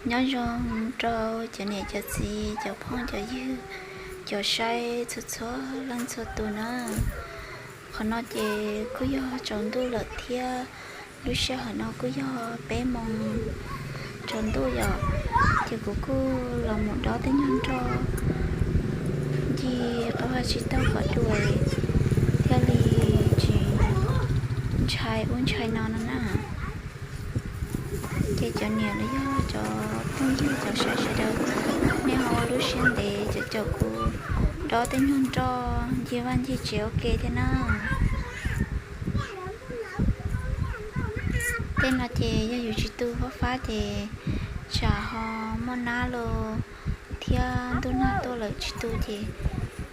Nyob zoo rau cov niam cov txiv, cov phooj cov ywg, cov saib txhua txhua leej txhua tus na. Qhov no ces kuj yog tsaus ntuj lawm thiab, lub sij hawm no kuj yog peb moos tsaus ntuj yom, ces kuv kuj los mus dob tej nyuag nroj ncig qab vaj tsib taug kom dua thiaj li tsis ntshai ub ntshai no no na. Ces cov niam los yog cov phooj ywg cov saib sawv daws, nej ho ua lub siab ntev caum caum kuv dob tej nyuag nroj ncig vaj ncig tsev ua ke thiab na. Tej no ces yog yus tsis tu fab fab ces tsam ho muaj nab los thiab ntuj nag tuaj lawm tsis tu ces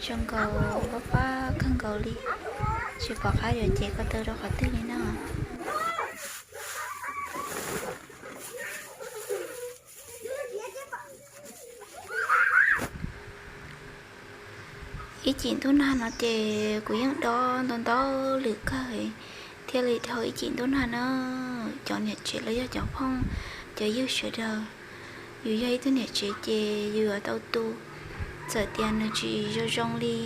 zoo nkaus fab fab kawg nkaus li, tsis pom qab yuav cev ko taw rau qhov twg li na. Ib cim ntuj nag no ces kuv yeej dob ntau ntau lwm kawg thiaj li dhau ib cim ntuj nag na. Cov niam tsev los yog cov phooj cov ywg sawv daws, yus yog ib tug niam tsev ces yus yuav tau tu, txawm tias nws tsis zoo zoo li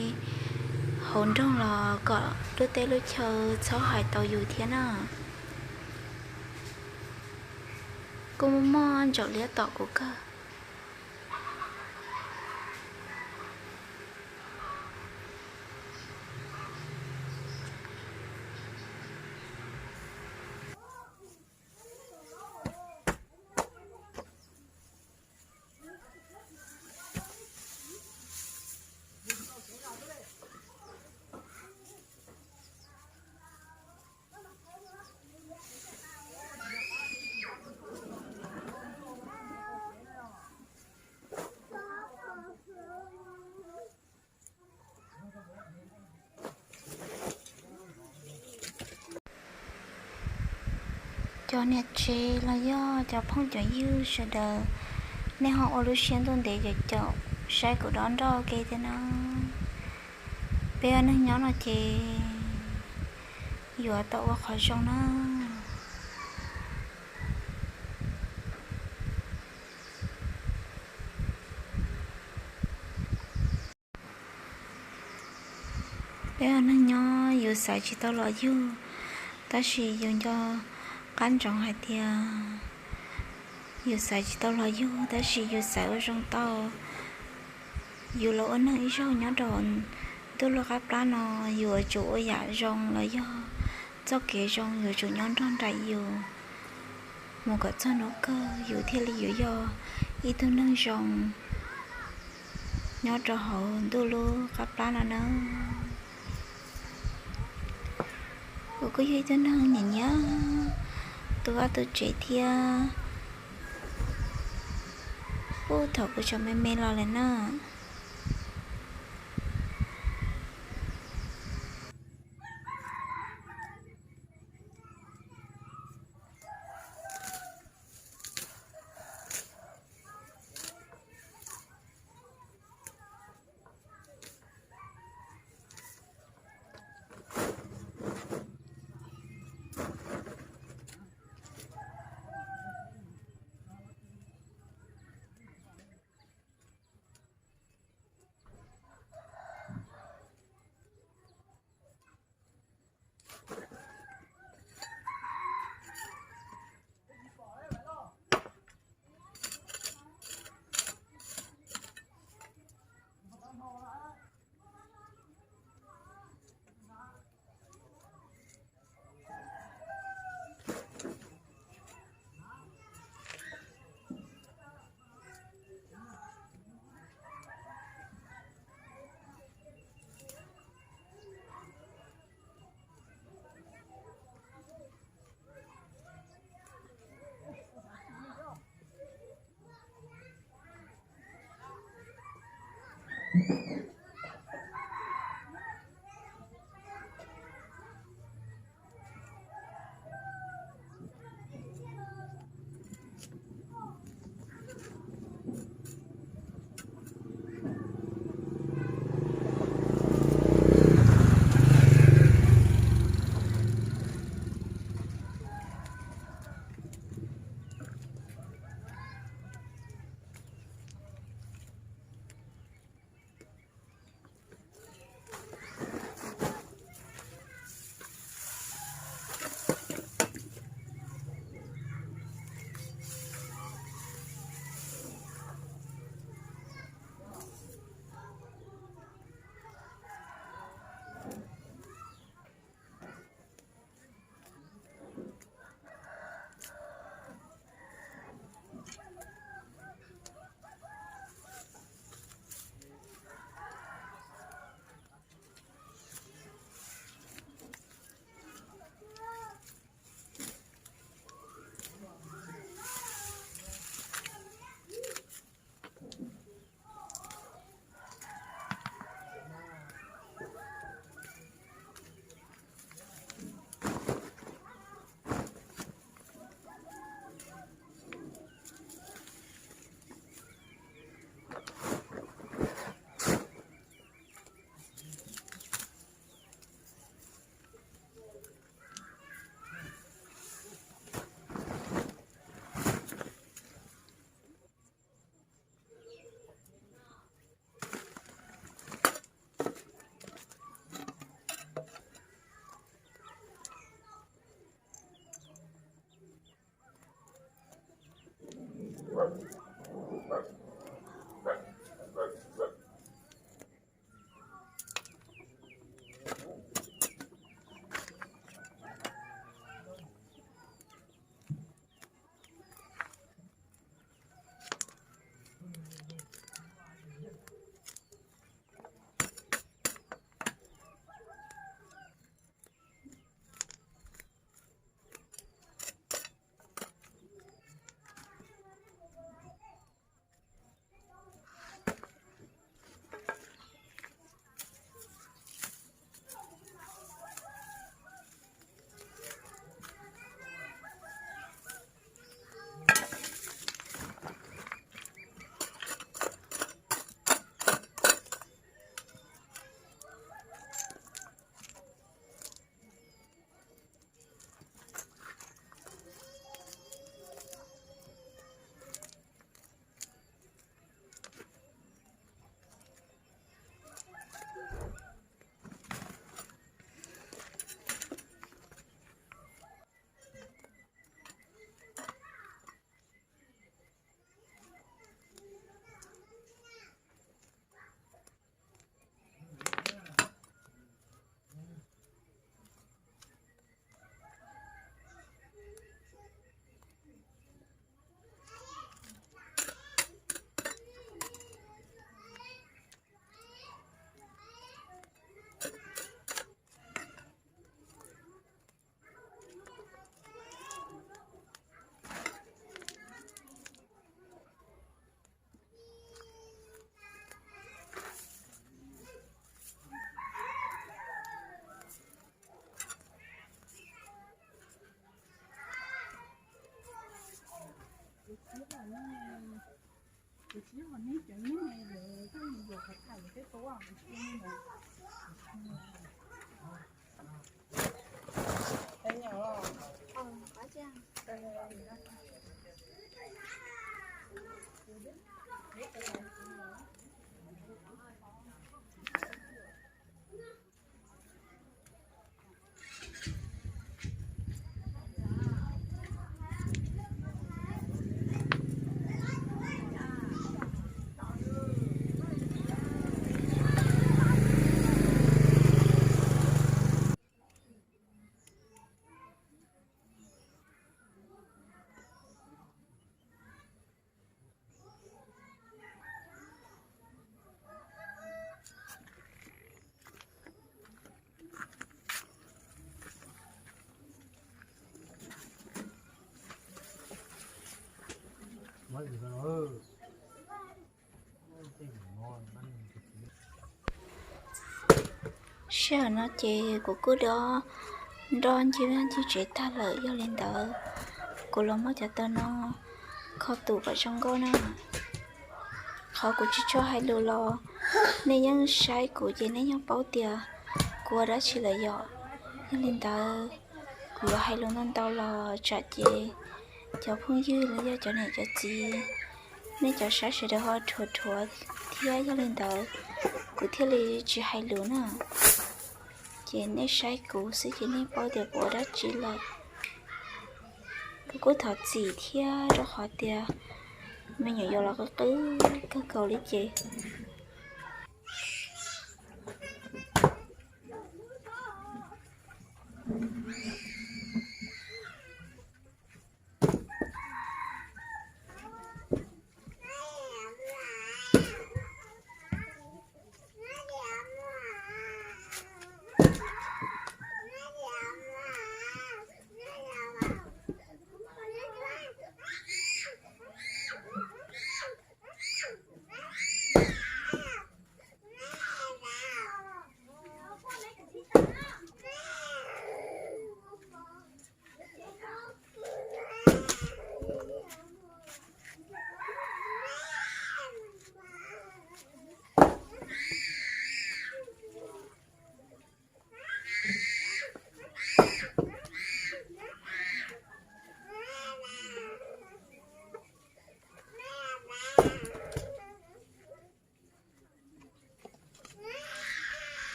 hauv nroog los kom lub teb lub chaw txhob hais tau yus thiab na. Kuj muaj muaj ntsaum liab tom kuv kawg. Cov niam tsev los yog cov phooj cov ywg sawv daws, nej ho ua lub siab ntuj ntev caum caum saib kuv dob nroj ua ke thiab na. Peb ua neeg nyob no ces yuav tau ua qhov zoo na. Peb ua neeg nyob yus xaiv tsis tau los yug, tab sis yus nco qab ntsoov hais tias yus xaiv tsis tau los yug tab sis yus xaiv ua zoo tau. Yus los ua neeg ib zaug nyob rau ntuj lub qab plab no, yus yuav tsum ua yam zoo los yog txoj kev zoo yuav tsum nyob nrog nraim yus mus kom txog hnub kawg yus thiaj li yuav yog ib tug neeg zoo nyob rau hauv ntuj lub qab plab no na. Kuv kuj yog ib tug neeg nyiam nyiam tu vaj tu tsev thiab. Puag thaum kuv tseem me me los lawm na. Sij hawm no ces kuv kuj dob nroj ncig vaj ncig tsev tag lawm, yog li ntawd kuv los muab cov taw no kho tus kom zoo nkauj na. Qhov kuv tsis tshua hais lus los nej yeej saib kuv ces nej yeej paub tias kuv ua dab tsi lawm yom. Yog li ntawd kuv yuav hais lus ntau ntau los tsam ces cov phooj ywg los yog cov niam cov txiv, nej cov saib sawv daws ho dhuav dhuav thiab, yog li ntawd kuv thiaj li tsis hais lus na. Ces nej saib kuv xwb ces nej paub tias kuv ua dab tsi lawm. Kuv kuj thov txim thiab rau qhov tias me nyuam yaus los qw qw kawg nkaus li ces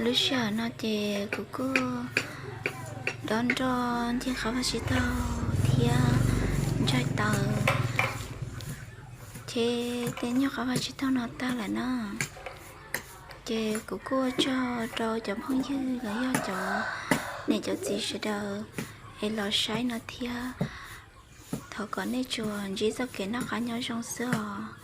Lub sij hawm no ces kuv kuj dob nroj ncig qab vaj tsib taug thiab ntsaig taws, ces tej nyuag qab vaj tsib taug no tag lawm na. Ces kuv kuj ua tsaug rau cov phooj ywg los yog cov niam cov txiv sawv daws es los saib no thiab. Thov kom nej tsuas ntsib txoj kev noj qab nyob zoo xwb os.